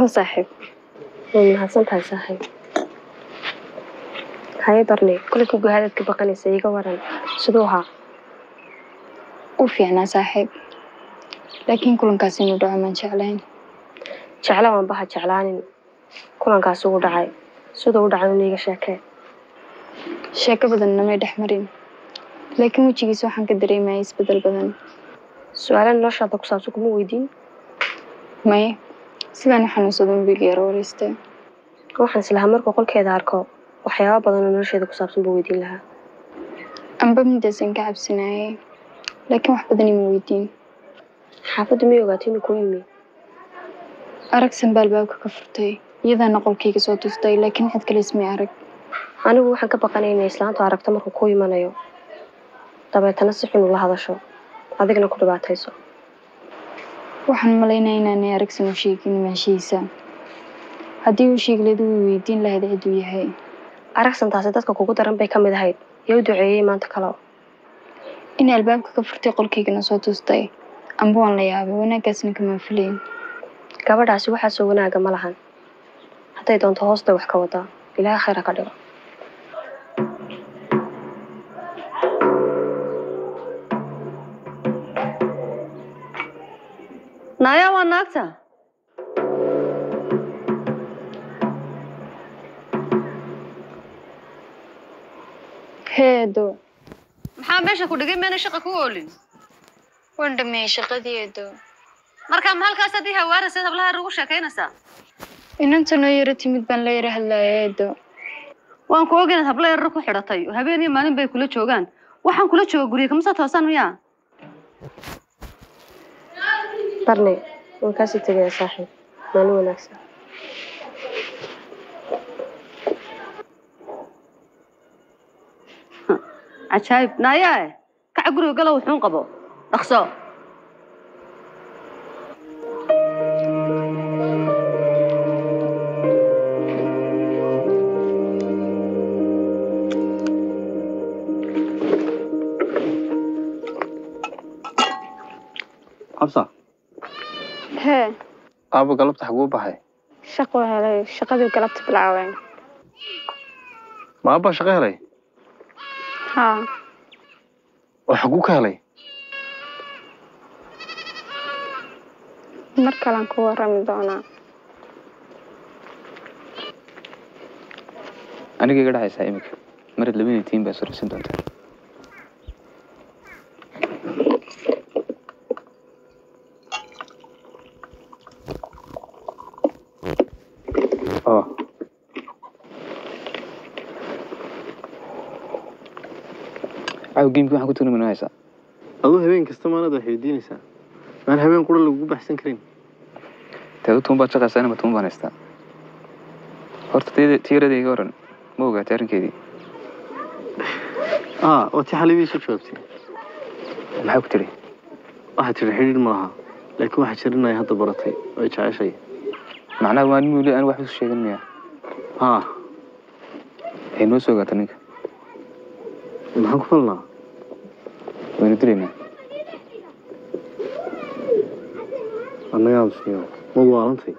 Oo saaxiib. Way mahadsan tahay saaxiib. Haye Barni, kulanka guhaadaad ka baqanaysa iiga waran. Siduu ahaa? U fiicnaa saaxiib, laakiin kulankaas inuu dhaco maan jeclayn. Jecla waan baha jeclaanin. Kulankaas ugu dhacay. Siduu u dhacay un iiga sheekee. Sheeko badan namay dhex marin, laakiin wejigiisa waxaan ka dareemayay isbeddel badan. Su'aalo noloshaada ku saabsan kuma weydiin? Maye, sidaan u xanuunsado un wiil yar wareystay. Waxaan islahaa markuu qolkeeda arko waxyaabo badan oo nolosheeda ku saabsan buu weydiin lahaa. Amba midaasaan ka cabsanayay, laakiin wax badan ima weydiin. Xaafaddu miyay ogaatay inuu kuu yimi? Aragsan baa albaabka ka furtay, iyadaana qolkayga soo tustay, laakiin cid kale ismay arag. Anigu waxaan ka baqanaya inay islaantu aragto markuu kuu imanayo. Dabeetana si xun ula hadasho, adigna ku dhibaatayso. Waxaan malaynaya inaanay Aragsan u sheegin imaanshihiisa. Haddii uu sheegi lahayd, wuu weydiin lahayd ciduu yahay. Aragsan taasi dadka kugu daran bay ka mid ahayd. Yaa u duceeyey maanta kale? Inay albaabka ka furtay, qolkaygana soo tustay, amba waan la yaabay, wanaaggaasna kamaan filayn. Gabadhaasi waxaasoo wanaaga ma lahan. Hadday doonto hoostay wax ka wadaa. Ilaahay khayr ha ka dhigo. Naayaa, waa naagta. Heedo. Maxaa meesha ku dhigay? Meena shaqa ku oolin? Waan dhameeyey shaqadii, eedo. Marka ma halkaas haddii hawaaraysaad hablaha ugu sheekaynaysaa? Inanta noo yaro timid baan la yara hadlaaya, eedo. Waan ku og inaad habla yarar ku xidhatay oo habeen iyo maalin bay kula joogaan. Waxaan kula jooga guriga kama soo toosaan miyaa? Barni, waan kaasii tegayaa saaxiib. Maalin wanaagsan. Cajaayib! Naayaa, kaca, guriga galo, wuxuun qabo, dhaqso. Xabsa. Hee. Aabo galabta xaguu baxay? Shaqo helay, shaqadii galabta bilaabeen. Ma aabbaa shaqo helay? Haa. Oo xaguu ka helay? Mar kalean ku warrami doonaa. Aniga iga dhexaysaa iminka. Marad labadii tiin baa suraysan doontaa. Oo caawa gamekii waxaan ku tuni mana haysaa? Aduu habeen kasta maanad wax weydiinaysaa? Maan habeen qura lagugu baxsan karin? Teedu tuun baad shaqaysaa, anima tuun baan haystaa. Horta tiirada iga waran, ma ogaatay arrinkeedii? Aa, waa tii xalay soo jawaabtay. Maxay ku tidhi? Waxaa tidhi xidhiidh ma laha, laakiin waxaa jira inay hadda baratay oo ay jeceshay. Macnaha waa nin weli aan waxba isu sheegin miya? Haa. Waxay noo soo ogaatay ninka. Maxaan ku falnaa? Waynu dilaynaa. Annaga aamusiyo, ma waalantay?